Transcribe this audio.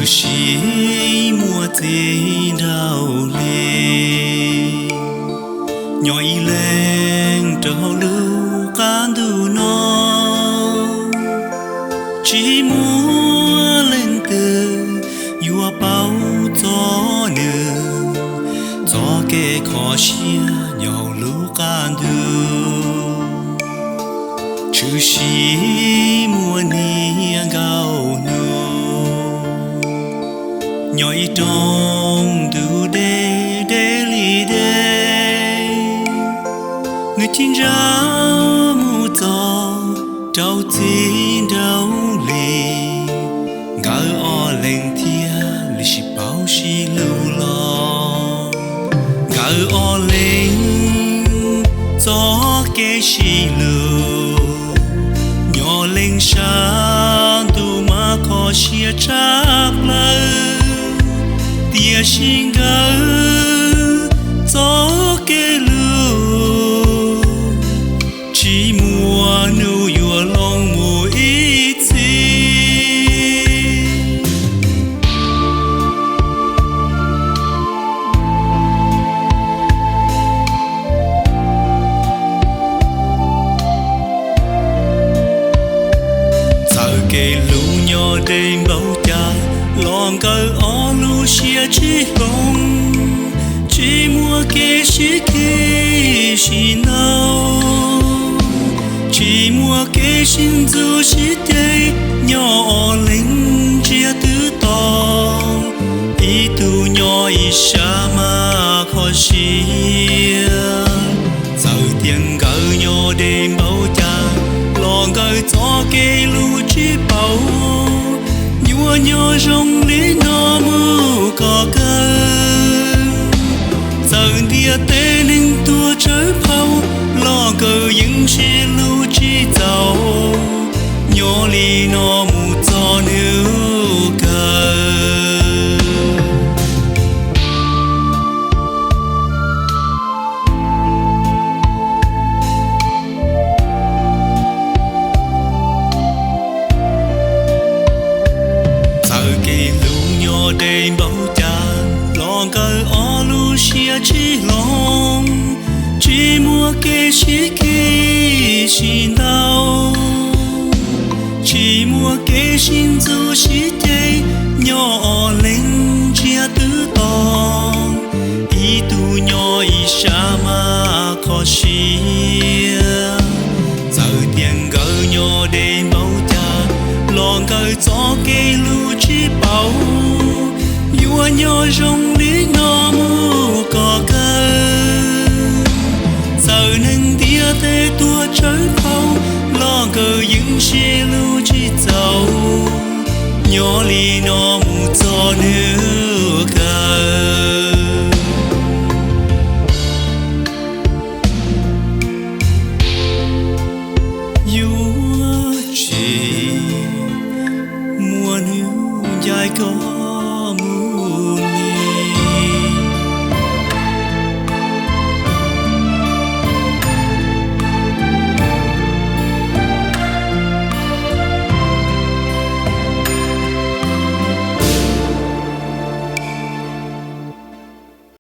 Sim muaj txiv nraug hli nyob ib leeg rau hauv lub qab ntuj no. Tsis muaj leej twg yuav paub txog nws txoj kev kho siab nyob hauv lub qab ntuj. Tshwm sim muaj niaj nkaus hnub, nyob ib rooj ntuj deb deb li deb, nws tsis ntsia mus txog rau txiv nraug hli. Nkawd ob leeg thiaj li sib paub sib hlub los, nkawd ob leeg txoj kev sib hlub nyob leej sab ntuj mas kho siab tshaj plaws. Tiam sis nkawd txoj kev hlub tsis muaj hnub yuav hloov mus ib txhis. Txawm kev hlub nyob deb npaum cas los nkawd ob lub siab tsis hloov. Tsis muaj kev sib khi sib ntaus, tsis muaj kev sib ntxub sib ceg, nyob ob leeg ntsiab twb to. Ib tug nyob ib sab mas kho siab. Txawm tias nkawd nyob deb npaum cas los nkawd txoj kev hlub tsis paub yuav nyob zoo li no mus kom kawg. Txawm ntiaj teb neeg tuaj tsawv phau los nkawd yeej sib hlub tsis txaus, nyob li no mus txog hnub kawg. Txawm kev hlub nyob deb npaum cas los nkawd ob lub siab tsis hloov. Tsis muaj kev sib khi sib ntaus, tsis muaj kev sib ntxub sib ceg, nyob ob leeg ntsiab twb to. Ib tug nyob ib sab mas kho siab. Txawm tias nkawd nyob deb npaum cas los nkawd txoj kev hlub tsis paub yuav nyob zoo li no mus kom kawg. Txawm neeg ntiaj teb tuaj tsawv phau los nkawd yeej sib hlub tsis txaus, nyob li no mus txog hnub kawg. Yuav tsis muaj hnub ncaim koj